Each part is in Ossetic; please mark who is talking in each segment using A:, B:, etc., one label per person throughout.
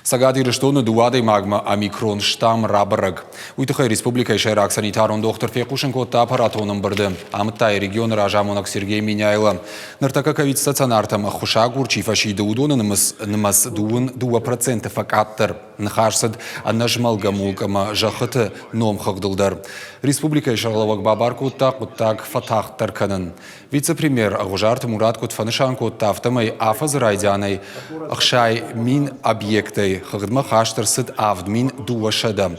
A: Цӕгат Ирыстоны дыууӕ адӕймагмӕ омикрон штамм рабӕрӕг. Уый тыххӕй республикӕйы сӕйраг санитарон дохтыр фехъусын кодта аппаратон ӕмбырды, амыдта йӕ регионы разамонӕг Сергей Меняйло. Ныртӕккӕ ковид-стационартӕм ӕххуысагур чи фӕсиды, уыдоны нымӕц дыууын 2% фӕкъаддӕр. Ныхас цыд ӕнӕзмӕлгӕ мулк ӕмӕ зӕххыты номхыгъдыл дӕр. Республикӕйы сӕргълӕууӕг бабар кодта хъуыддаг фӕтагъддӕр кӕнын. Вице-премьер Ӕгъуызарты Мурат куыд фӕнысан кодта, афтӕмӕй афӕдзы райдианӕй 60 000 объектӕй хыгъдмӕ хаст ӕрцыд 7200.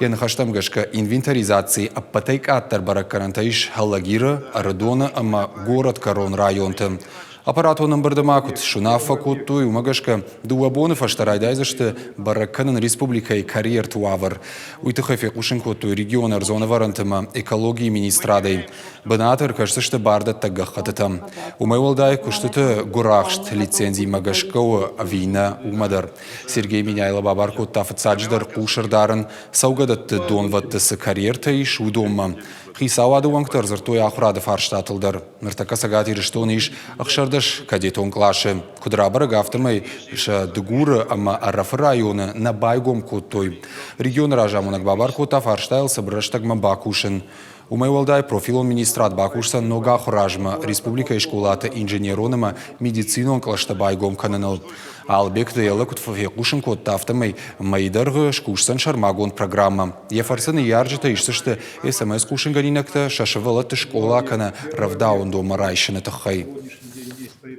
A: Йӕ ныхӕстӕм гӕсгӕ, инвентаризацийы ӕппӕтӕй къаддӕр бӕрӕггӕнӕнтӕ ис Алагиры, Ӕрыдоны ӕмӕ горӕтгӕрон районты. Аппаратон ӕмбырды ма куыд суынаффӕ кодтой, уымӕ гӕсгӕ дыууӕ боны фӕстӕ райдайдзысты бӕрӕг кӕнын республикӕйы карьерты уавӕр. Уый тыххӕй фехъусын кодтой регионы ӕрдзон ӕвӕрӕнты ӕмӕ экологийы министрадӕй. Бынаты ӕркӕсдзысты бардӕттӕг гӕххӕттытӕм. Уымӕй уӕлдай, куыстыты гуырахст лицензимӕ гӕсгӕ у ӕви нӕ, уымӕ дӕр. Сергей Меняйло бабар кодта фыццаджыдӕр хъус ӕрдарын, цӕугӕдӕтты донвӕдты цы карьертӕ ис, уыдонмӕ. Хицауады уӕнгтӕ ӕрдзырдтой ахуырады фарстатыл дӕр. Ныртӕккӕ Цӕгат Ирыстоны ис 16 кадетон къласы. Куыд рабӕрӕг, афтӕмӕй сӕ Дыгуры ӕмӕ Ӕрӕфы районы нӕ байгом кодтой. Регионы разамонӕг бабар кодта фарстайыл цыбыр рӕстӕгмӕ бакусын. Уымӕй уӕлдай профилон министрад бакусдзӕн ног ахуыры азмӕ республикӕйы скъолаты инженерон ӕмӕ медицинон кълӕстӕ байгом кӕныныл. Албегты Эллӕ куыд фехъусын кодта, афтӕмӕй мӕйы дӕргъы скусдзӕн сӕрмагонд программӕ. Йӕ фӕрцы ныййарджытӕ исдзысты СМС-хъусынгӕнинӕгтӕ сӕ сывӕллӕтты скъола кӕнӕ рӕвдауӕндонмӕ райсыны тыххӕй.